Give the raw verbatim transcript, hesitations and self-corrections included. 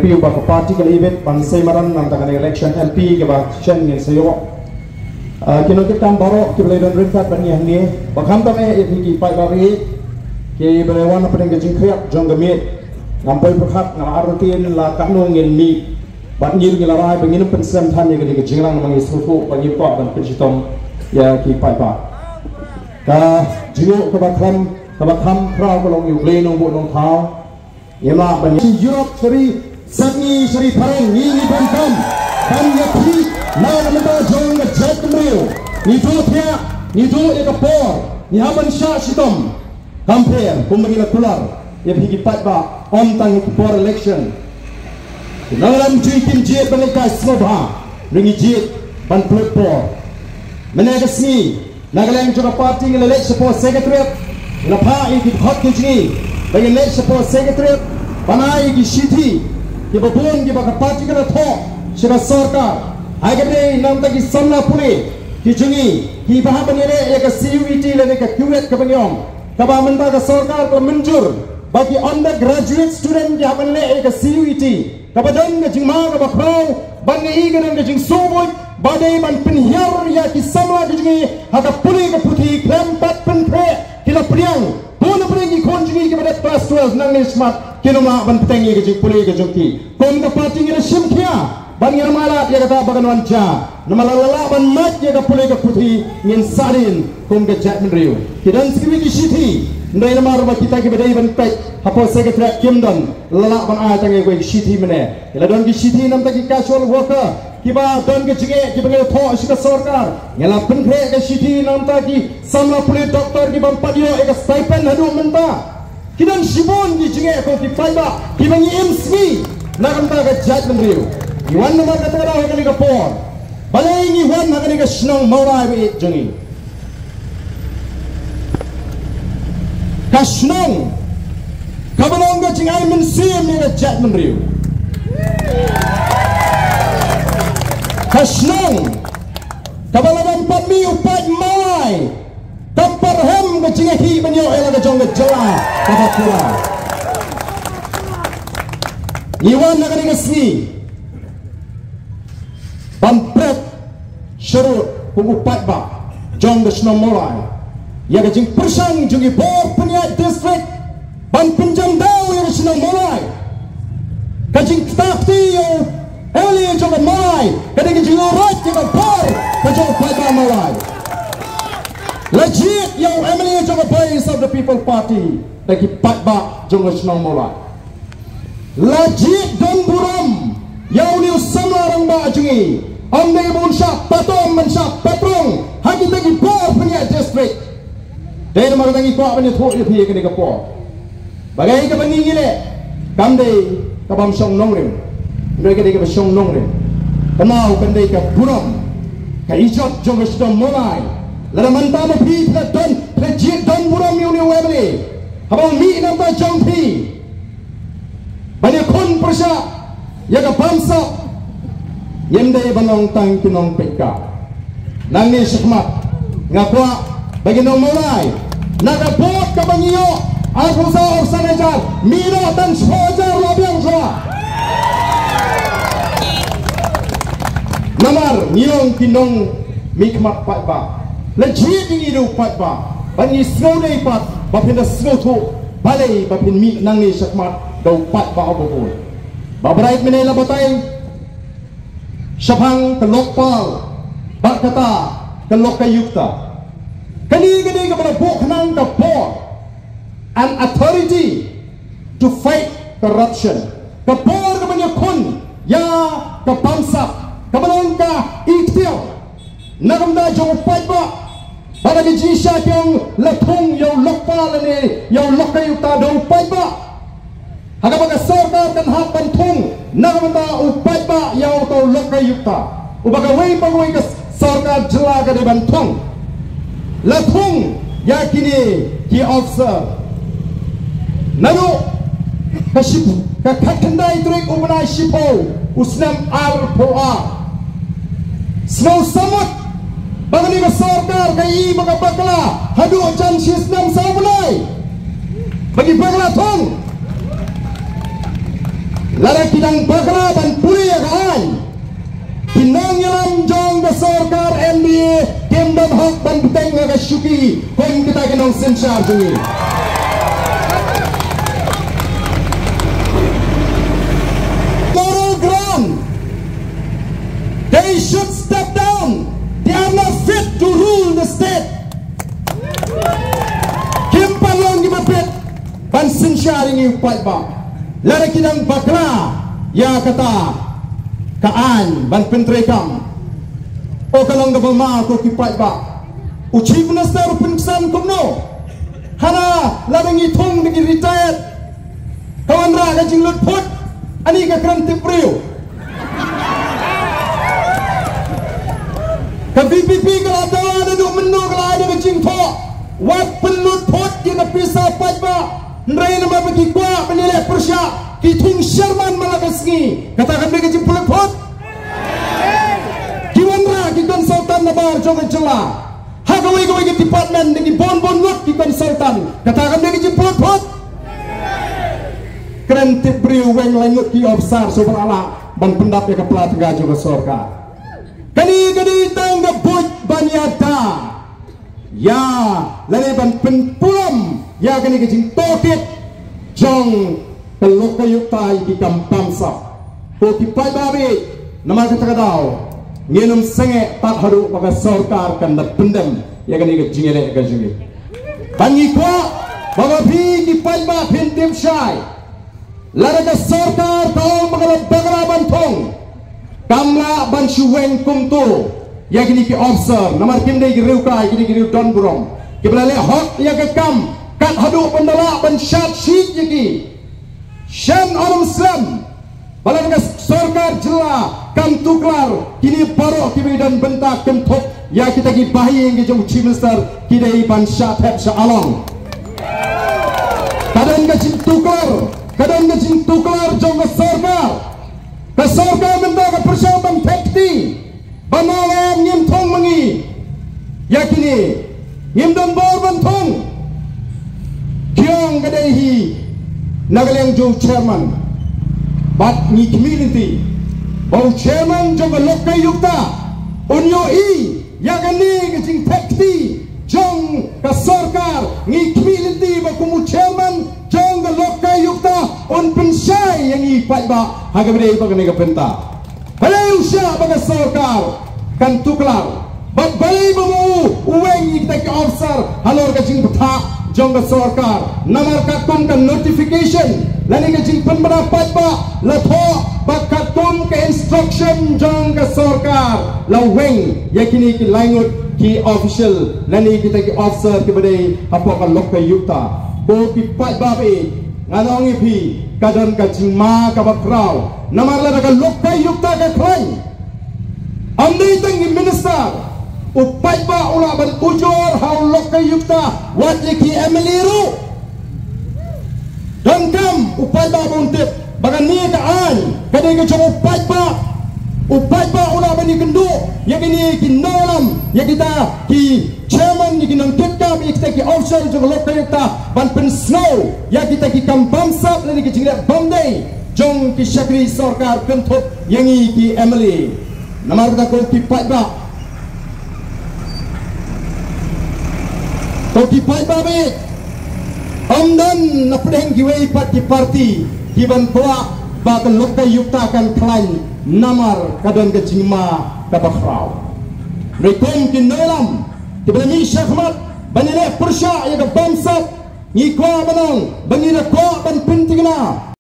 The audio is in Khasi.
Phi ba ka party ka la ibit ban sei madan na ka bynta ka election M P kaba shen ngin sa ïoh. Ah, ki nongkitkam baroh kiba la don ryngkat bad ngi hangne, ba khamtam eh ïa phi ki paidbah ba ïeit kiba la wan hapdeng ka jingkhriat jong ka miet. Ngam poi pyrkhat, nga la artatien la katno ngin mih. Bad ngi ruh ngi la rai ba ngin ym pynslem than ïa ka dei ka jingïalang namar ngi sngewthuh ba ngim kwah ban pynshitom ïa ki paidbah. Ka jingïoh kaba kham, kaba kham khraw ka long ïa U Blei Nongbuh Nongthaw. Ïa ma ban ïa Europe, shari, sat ngi shari phareng, ngi ngi donkam ban ïa phi na ka bynta jong ka jaitbynriew. Ngi duh thiah, ngi duh ïa ka por, ngi hap ban shah shitom. Kam pher kumba ngi la kular ïa phi ki paidbah, ym tang ïa ki por election. Ki nongïalam jong ngi kim jied ban leit kai sngewbha, ngi jied ban pynlut por. Mynne ka sngi, na ka liang jong ka party ngi la leit shapoh Secretariat, ngi la phah ïa ki dkhot ki jong ngi ba ngin leit shapoh Secretariat ban ai ïa ki shithi kiba bun kiba ka party ka la thoh sha ka sorkar. Haba ïadei na ka bynta ki samla pule ki jong ngi kiba hap ban ïaleh ïa ka C U E T lane ka CUET kaba ngi ong, kaba mynta ka sorkar ka la mynjur ba ki undergraduate student ki hap ban leh ïa ka C U E T. Kaba don ka jingma kaba khraw, ban ngi i ka don ka jingsngewbha ba dei ban pynhiar ïa ki samla ki jong ngi ha ka pule ka puthi, khlem pat pynkhreh. Ki la pdiang, bun na pdiang ki khun jong ngi kiba dep klas twelve nangne shakhmat, kim lah ban bteng ïa ka jingpule ka jong ki. Kum ka party ngi la shim khia ban ïa mala ïa kata ba kan wan jia. Namar la lah ban mad ïa ka pule ka puthi, ngin sa dien kum ka jaitbynriew. Ki don sa kiwei ki shithi, hynrei namar ba kita kiba dei ban peit hapoh Secretariat kim don, la lah ban ai tang ïa kiwei ki shithi mynne. Ki la don ki shithi na ka bynta ki casual worker kiba don ki jingeh kiba ngi la thoh sha ka sorkar. Ngi la pynkhreh ka shithi na ka bynta ki samla pule, doktor kiba ym pat ïoh ïa ka stipend haduh mynta. Ki don shibun ki jingeh ko ki paidbah kiba ngi im sngi na ka bynta ka jaitbynriew. Ngi wan namar kata ka daw ha kane ka por. Balei ngi wan ha kane ka shnong Mawlai ba ïeit jong ngi? Ka shnong kaba long ka jingai mynsiem ïa ka jaitbynriew. Ka shnong kaba lada ym pat mih u paid Mawlai, ka pyrhem ka jingïakhih ban ïoh ïa la ka jong ka jylla kaba pura. Ngi wan ha kane ka sngi ban pret sharud kum u paidbah jong ka shnong Mawlai ïa ka jingpyrshang jong ki bor pynïaid district ban pynjam daw ïa ka shnong Mawlai. Ka jingktah kti ïa u M L A jong ka Mawlai ka dei ka jingïaroh ïa ka bor ka jong u paidbah Mawlai. La jied ïa u M L A jong ka Voice of the People Party da ki paidbah jong ka shnong Mawlai. La jied don burom ïa une u samla rangbah jong ngi. Ym dei ban shah patom ban shah patrong ha kita ki bor pynïaid district. Dei namar kata ngi kwah ban ïathuh ïa phi ïa kane ka por. Ba kaei kaba ngi ngi leh kam dei kaba ym shong nongrim. Hynrei ka dei kaba shong nongrim. Kynmaw kan dei ka burom ka ijot jong ka shnong Mawlai. Lada mynta ma phi phi la don, phi la jied don burom ïa une u M L A. Haba u mih na ka bynta jong phi ban ïakhun pyrshah ïa ka bamsap, ngim dei ban long tang ki nongpeit ka. Nangne shakhmat nga kwah ba ki nong Mawlai na ka vote kaba ngi ïoh arphew saw, arphew san hajar, mih noh tang shiphew hajar la biang shuwa. Namar ngi ong ki nongmihkhmat paidbah, la jied ïa ngi da u paidbah, bad ngi sngewdei pat ba phin da sngewthuh balei ba phin mih nangne shakhmat da u paidbah uba bun. Ba beit mynne la batai shaphang ka Lokpal bad kata ka Lokayukta. Kane ka dei kaba la buh khnang ka bor, an authority to fight corruption. Ka bor kaba ïakhun ïa ka bamsap, kaba long ka ikhtiar na ka bynta jong u paidbah. Bad ka jingshisha ki ong la thung ïa u Lokpal lane ïa u Lokayukta da u paidbah. Ha kaba ka sorkar kan hap ban thung na ka bynta u paidbah ïa uta u Lokayukta uba kawei pa kawei ka sorkar jylla ka dei ban thung. La thung ïa kine ki officer naduh ka ship, ka khatkhyndai tarik u bnai shiphew u snem arphew ar. Sngewsamut ba kane ka sorkar ka i ba ka bakla haduh jan shisnem saw bnai ba ki bakla thung. Lada ki dang bakla ban pule ïa ka aiñ, ki nongïalam jong ka sorkar M D A kim don hok ban bteng ïa ka shuki kum kita ki nongsynshar jong ngi. Moral ground. They should step down. They are not fit to rule the state. Kim pat long kiba fit ban synshar ïa ngi u paidbah. Lada ki dang bakla ïa kata ka aiñ ban pyntreikam, o ka long kaba ma ko ki paidbah. U Chief Minister u pynksan kumno? Hana lada ngi thung da ki retired, ka wanrah ka jinglut phut. Ani ka kren tip briew. Ka V P P ka la dawa naduh mynno ka la ai da ka jingthoh, wat pynlut phut ïa ka pisa paidbah. Hynrei namar ba ki kwah ban ïaleh pyrshah, ki thung sherman man la ka sngi. Kata kam dei ka jingpynlut phut? Ki wanrah ki consultant nabar jong ka jylla. Ha kawei kawei ka department da ki bun bun ngut ki consultant. Kata kam dei ka jingpynlut phut? Kren tip briew, weng lai ngut ki officer shuh ba la lah ban pyndap ïa ka pla tyngka jong ka sorkar. Kane ka dei tang ka buit ban ïada ïa lane ban pynpulom ïa kane ka jingtohkit jong ka lokayukta ïa ki kam bamsap. Ko ki paidbah, namar kata ka daw ngin ym sangeh tad haduh ba ka sorkar kan da pyndem ïa kane ka jingïaleh ka jong ngi. Ba ngi kwah ba, ba phi ki paidbah phin tip shai. Lada ka sorkar ka ong ba ka la bakla ban thung, kam lah ban shu weng kumto ïa kine ki officer, namar kim dei ki riew kai, kine ki riew don burom kiba la leh hok ïa ka kam, kat haduh ban da lah ban shad shit ïa ki. Shen aram slem ba lada ka sorkar jylla kam tuklar, kine baroh kiba don bynta kynthup ïa kita ki bahaïing ki jong u Chief Minister ki dei ban shah thep shah along. Ka don ka jingtuklar, ka don ka jingtuklar jong ka sorkar. Ka sorkar mynta ka pyrshang ban thep kti. Ba ma ngam, ngim thung ma ngi ïa kine, ngim don bor ban thung. Ki ong ka dei hi na ka liang jong u chairman. Bad ngi khmih lynti ba u chairman jong ka lokayukta un ïohi ïa kane ka jingthep kti jong ka sorkar. Ngi khmih lynti ba kum u chairman jong ka lokayukta un pynshai ïa ngi paidbah ha kaba dei ba kane ka bynta. Balei u shah ba ka sorkar kan tuklar? Bad balei ba ma u u weng ïa kita ki officer halor ka jingbthah jong ka sorkar? Namar katkum ka notification lane ka jingpynbna paidbah la thoh ba katkum ka instruction jong ka sorkar la weng ïa kine ki lai ngut ki official lane kita ki officer kiba dei hapoh ka lokayukta. Ko ki paidbah, ngan ong ïa phi, ka don ka jingma kaba khraw. Namar lada ka lokayukta ka khlaiñ, ym dei tang ki minister, u paidbah u lah ban ujor ha u lokayukta, wat ïa ki M L A ruh. Donkam u paidbah ba un tip ba kane ka aiñ ka dei ka jong u paidbah. U paidbah u lah ban ïakynduh ïa kine ki nongïalam, ïa kita ki chairman, ïa ki nongkitkam, ïa kita ki officer jong ka lokayukta ban pynsngew ïa kita ki kam bamsap lane ki jingleh bymdei jong ki shakri sorkar kynthup ïa ngi ki M L A. Namar kata ko ki paidbah, ko ki paidbah, ym don na pdeng kiwei pat ki parti ki ban kwah ba ka lokayukta kan khlaiñ namar ka don ka jingma kaba khraw. Hynrei kum ki nongïalam kiba la mih shakhmat ban ïaleh pyrshah ïa ka bamsap, ngi kwah ban ong ba ngi da kwah ban pyntikna